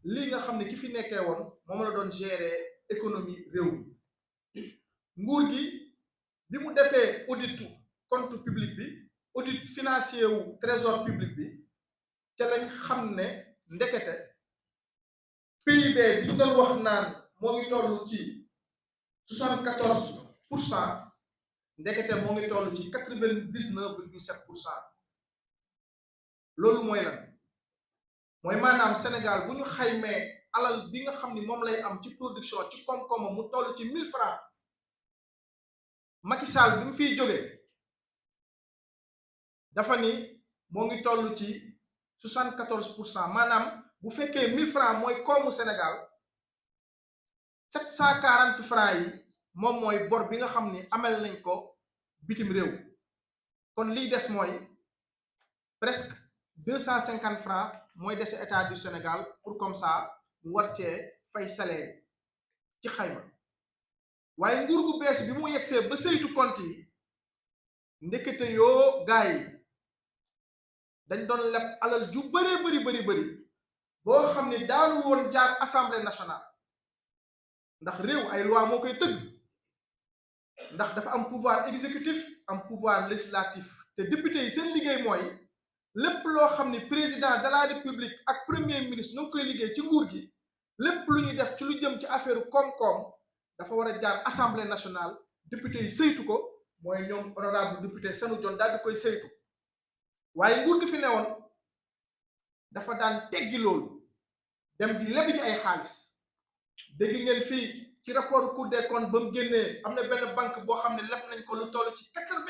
lii nga xam ne ki fi nekkee woon moom la doon gérer économie réew mi nguur gi bi mu defee audit compte public bi audit financier wu trésor public bi ca lañ xam ne ndekete PIB bi ñu doon wax naan moo ngi toll ci 74%, ndekete moo ngi toll ci 99,7%. loolu mooy lan mooy maanaam Sénégal bu ñu xaymee alal bi nga xam ni moom lay am ci production ci koom-koomam mu toll ci 1000 francs, Macky Sall bi mu fiy jógee dafa ni moo ngi toll ci 74%. maanaam bu fekkee 1000 francs mooy koomu Sénégal, 740 francs yi moom mooy bor bi nga xam ni amel nañ ko bitim réew. kon liy des mooy presque 250 francs mooy dese état du Sénégal pour comme ça mu war cee fay salaire ci xayma. waaye nguur gu bees bi mu yegsee ba saytu compte yi ndekete yoo gaay yi dañ doon leb alal ju bëri boo xam ne daanu woon jaar assemblée nationale, ndax réew ay loi moo koy tëgg, ndax dafa am pouvoir exécutif am pouvoir législatif te député yi seen liggéey mooy lépp loo xam ni président de la république ak premier ministre ñoo koy liggéey ci nguur gi, lépp lu ñuy def ci lu jëm ci affaire koom-koom dafa war a jaar assemblée nationale, député yi saytu ko, mooy ñoom honorable député Sanu Jon daal di koy saytu. waaye nguur gi fi newoon dafa daan teggi loolu dem di lebi ci ay xaalis. dégg ngeen fii ci rapport Cour des comptes ba mu génnee am na benn banque boo xam ne leb nañ ko lu toll ci 80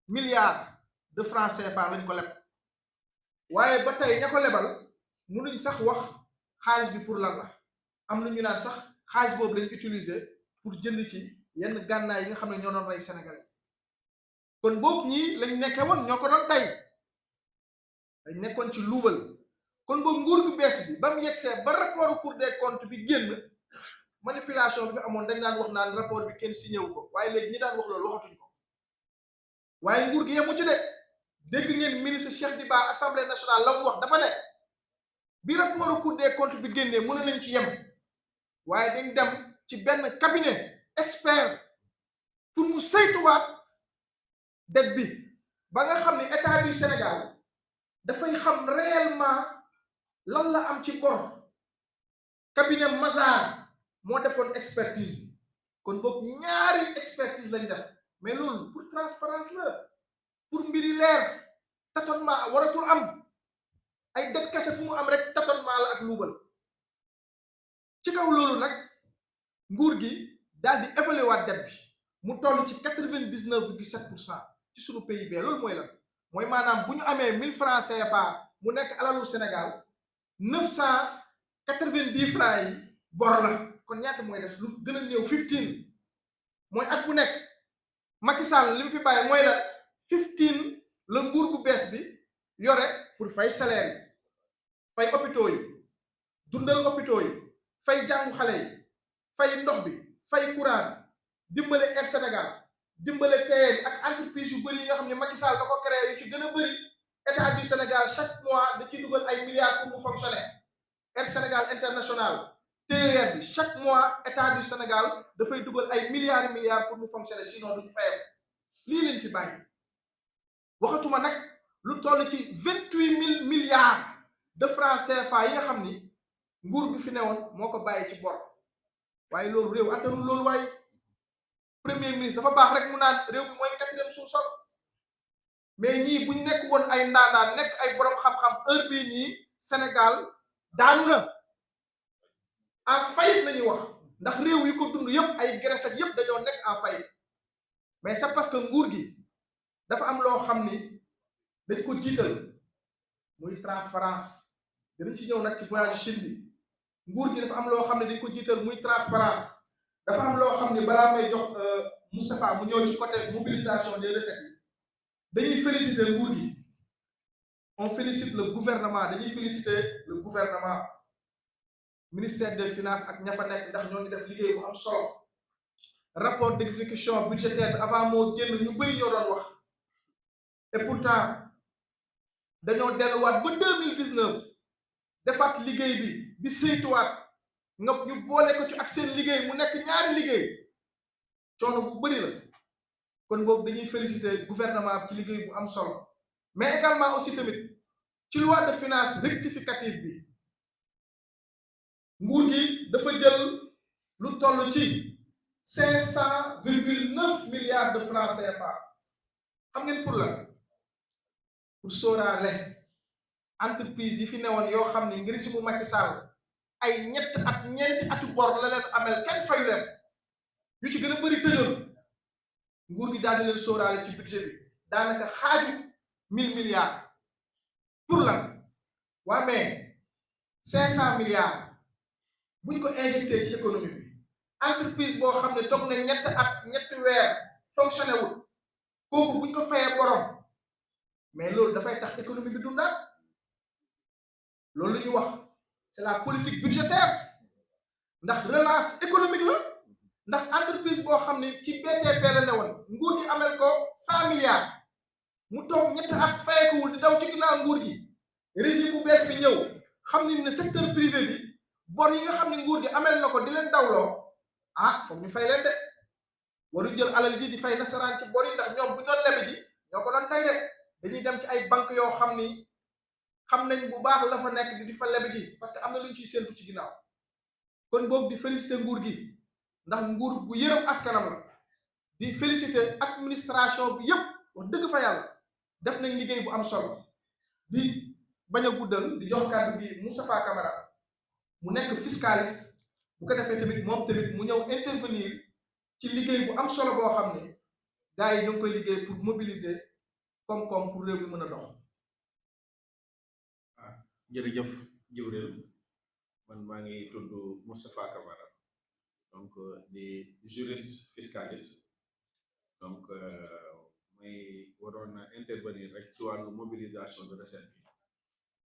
milliards de francs CFA lañ ko leb. waaye ba tey ña ko lebal mënuñ sax wax xaalis bi pour lan la. am na ñu naan sax xaalis boobu lañ utiliser pour jënd ci yenn gànnaay yi nga xam ne ñoo doon rey Sénégalais. kon boobu ñii lañ nekkee woon ñoo ko doon tey dañ nekkoon ci luubal. kon boobu nguur gu bees bi ba mu yegsee ba rapport Cour des comptes bi génn, manipulation bi fi amoon dañ daan wax naan rapport bi kenn signé wu ko, waaye léegi ñi daan wax loolu waxatuñ ko. waaye nguur gi yemu ci de. dégg ngeen ministre Cheikh Diba assemblée nationale la mu wax dafa ne bi rapport Cour des comptes bi génnee mën nañ ci yem, waaye dañ dem ci benn cabinet expert pour mu saytuwaat dette bi ba nga xam ne état du Sénégal dafay xam réellement lan la am ci bor. cabinet Mazars moo defoon expertise bi. kon boobu ñaari expertise lañ def, mais loolu pour transparence la, pour mbiri leer. tâtonnement waratul am. ay det kese fu mu am rek tâtonnement la ak luubal. ci kaw loolu nag nguur gi daal di évaluer waat dette bi mu toll ci 99,7% ci sunu PIB. loolu mooy lan mooy maanaam bu ñu amee 1000 francs CFA mu nekk alalu Sénégal, 990 francs yi bor la. kon ñaata mooy def lu gën a néew 15 mooy at bu nekk Macky Sall li mu fi bàyyi mooy la 15 la nguur gu bees bi yore pour fay salaire yi, fay hôpitaux yi, dundal hôpitaux yi, fay jàngu xale yi, fay ndox bi, fay courant bi, dimbale Air Sénégal, dimbale TER ak entreprise yu bëri yi nga xam ne Macky Sall da ko créé yu ci gën a bëri. état du Sénégal chaque mois da ciy dugal ay milliards pour mu fonctionner. Air Sénégal international, TER bi chaque mois état du Sénégal dafay dugal ay milliards pour mu fonctionner, sinon duñ fayal. lii lañ fi bàyyi. waxatuma nag lu toll ci 28 000 milliards de francs CFA yi nga xam ni nguur bi fi newoon moo ko bàyyi ci bor. waaye loolu réew attanul loolu. waaye premier ministre dafa baax rek mu naan réew mi mooy 4e sous-sol, mais ñii buñ nekk woon ay ndaanaan nekk ay borom xam-xam heure bii ñii Sénégal daanu na en faillite la ñuy wax, ndax réew yi ko dund yëpp ay Grèce ak yëpp dañoo nekk en faillite. mais c'est parce que nguur gi dafa am loo xam ni dañ ko jiital muy transparence. dinañ ci ñëw nag ci voyage Chine bi. nguur gi dafa am loo xam ne dañ ko jiital muy transparence. dafa am loo xam ne balaa may jox Moustapha mu ñëw ci côté mobilisation des recettes yi dañuy féliciter nguur gi. on félicite le gouvernement, dañuy féliciter le gouvernement, ministère des finances ak ña fa nekk ndax ñoo ngi def liggéey bu am solo. rapport d'exécution budgétaire avant moo génn ñu bëri ñoo doon wax, et pourtant dañoo delluwaat ba 2019 defaat liggéey bi di saytuwaat nga ñu boole ko ci ak seen liggéey mu nekk ñaari liggéey coono bu bëri la kon boobu dañuy féliciter gouvernement ci liggéey bu am solo mais également aussi tamit ci loi de finance rectificative bi nguur gi dafa jël lu toll ci 500,9 milliards de francs CFA xam ngeen pour lan pour sóoraale entreprise yi fi newoon yoo xam ne ngir si bu Macky Sall ay ñeenti atu bor la leen amel kenn fayu leen yu ci gën a bëri tëjoon nguur gi daal di leen sóoraale ci budget bi daanaka xaaju 1000 milliards pour lan waa mais 500 milliards buñ ko injecté ci économie bi entreprise boo xam ne toog na ñetti weer fonctionné wul kooku buñ ko fayee borom mais loolu dafay tax économie bi dundaat loolu la ñuy wax c'est la politique budgétaire ndax relance économique la ndax entreprise boo xam ne ci BTP la ne woon nguur gi amel ko 100 milliards mu toog ñetti at fayeekuwul di daw ci ginnaaw nguur gi régime bu bees bi ñëw xam ne secteur privé bi bor yi nga xam ne nguur gi amel na ko di leen dawloo foog ñu fay leen de waruñ jël alal ji di fay nasaraan ci bor yi ndax ñoom bu doon lebe ji ñoo ko doon fay de dañuy dem ci ay banque yoo xam ni xam nañ bu baax la fa nekk di fa lebe ji parce que am na lu ñu ciy séntu ci ginnaaw kon boobu di féliciter nguur gi ndax nguur gu yërëm askanam la di féliciter administration bi yëpp wax dëgg fa yàlla def nañ liggéey bu am solo di bañ a guddal di jox kàddu bi Moustapha Camara mu nekk fiscaliste bu ko defee tamit moom tamit mu ñëw intervenir ci liggéey bu am solo boo xam ne gars yi ñu ngi koy liggéey pour mobiliser koom-koom pour réew mi mën a dox. jërëjëf Djibril man maa ngi tudd Moustapha Camara donc di juriste fiscaliste donc may waroon na intervenir rek ci wàllu mobilisation de recette bi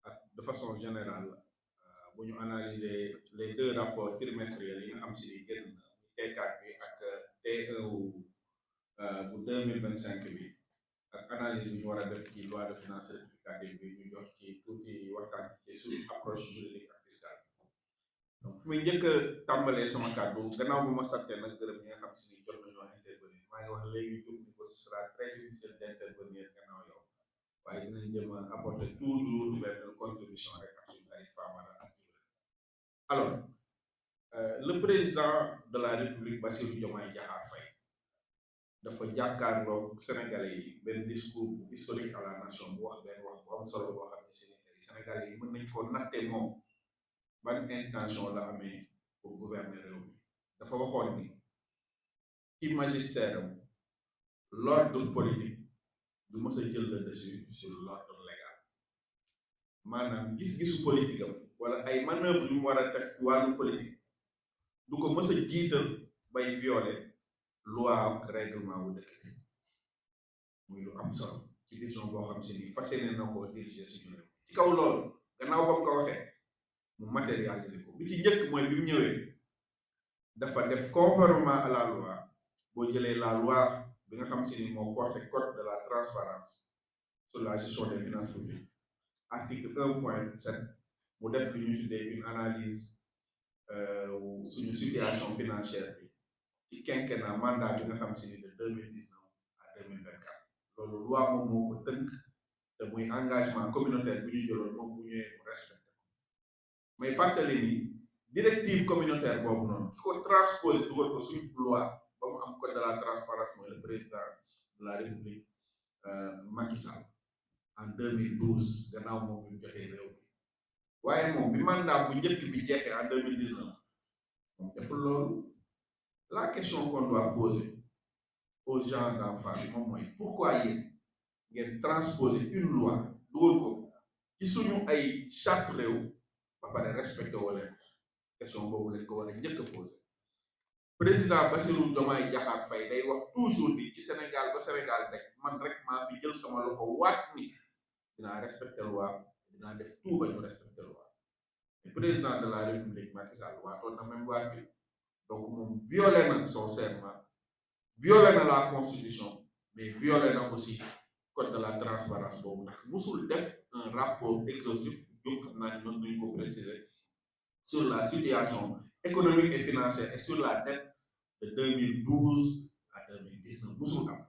ak de façon générale bu ñu analyser les 2 rapports trimestriels yi nga xam si ni génn T4 bi ak T1 bu 2025 bi ak analyse bi ñu war a def ci loi de finances rectificative bi ñu jox ci tuuti waxtaan ci suñu approche juridique ak fiscale donc fu muy njëkk a tàmbalee sama kàddu gannaaw bu ma sante nag gërëm ñi nga xam si ni jot nañoo intervenir maa ngi wax léegi jub ni ko ce sera très difficile d'intervenir gannaaw yow waaye dinañ jëm a apporter toujours benn contribution rek ak suñu ay Famara ak alors le président de la République Bassirou Diomaye Diakhar Faye dafa jàkkaarloo Sénégalais yi benn discours bu historique à la nation bu wax benn wax bu am solo boo xam ne Sénégalais yi mën nañ ko natte moom ban intention la amee pour gouverner réew mi dafa waxoon ni ci magistère am l'ordre politique du mës a jël le dessus sur l'ordre légal maanaam gis-gisu politique am wala ay manœuvre yu mu war a def wàllu politique du ko mës a jiital bay violer loi ak règlement wu dëkk bi muy lu am solo ci vision boo xam si ni fas yéene na koo diriger suñu réew ci kaw loolu gannaaw ba mu ko waxee mu matérialiser ko bi ci njëkk mooy bi mu ñëwee dafa def conformément à la loi boo jëlee la loi bi nga xam si ni moo porté code de la transparence sur la gestion des finances publiques article 1.7 mu def lu ñu tuddee une analyse suñu situation financière bi ci quinquennat mandat bi nga xam si ni de 2019 à 2024 loolu loi moom moo ko tënk te muy engagement communautaire bi ñu jëloon moom bu ñëwee mu respecté may fàttali ni directive communautaire boobu noonu ki ko transposé dugal ko suñu loi ba mu am code de la transparence mooy le président de la République Macky Sall en 2012 gannaaw moom ñu joxee réew mi waaye moom bi mandat bu njëkk bi jeexee en 2019 moom deful loolu. La question qu'on doit poser aux gens d'en face moom mooy pourquoi yéen ngeen transposer une loi dugal ko ci suñu ay charte réew ba pare respecté woo leen question boobu lañ ko war a njëkk a poser président Bassirou Diomaye Diakhar Faye day wax toujours di ci Sénégal ba Sénégal rek man rek maa fi jël sama loxo waat ni dinaa respecté loi dinaa def tout ba ñu respecté loi le président de la République Macky Sall waatoon na même waat bi donc moom violé na son serment violé na la constitution mais violé na aussi code de la transparence boobu ndax musul def un rapport exhaustif Diop xam naa ne mën nañu ko préciser sur la situation économique et financière et sur la dette de 2012 à 2019 musul am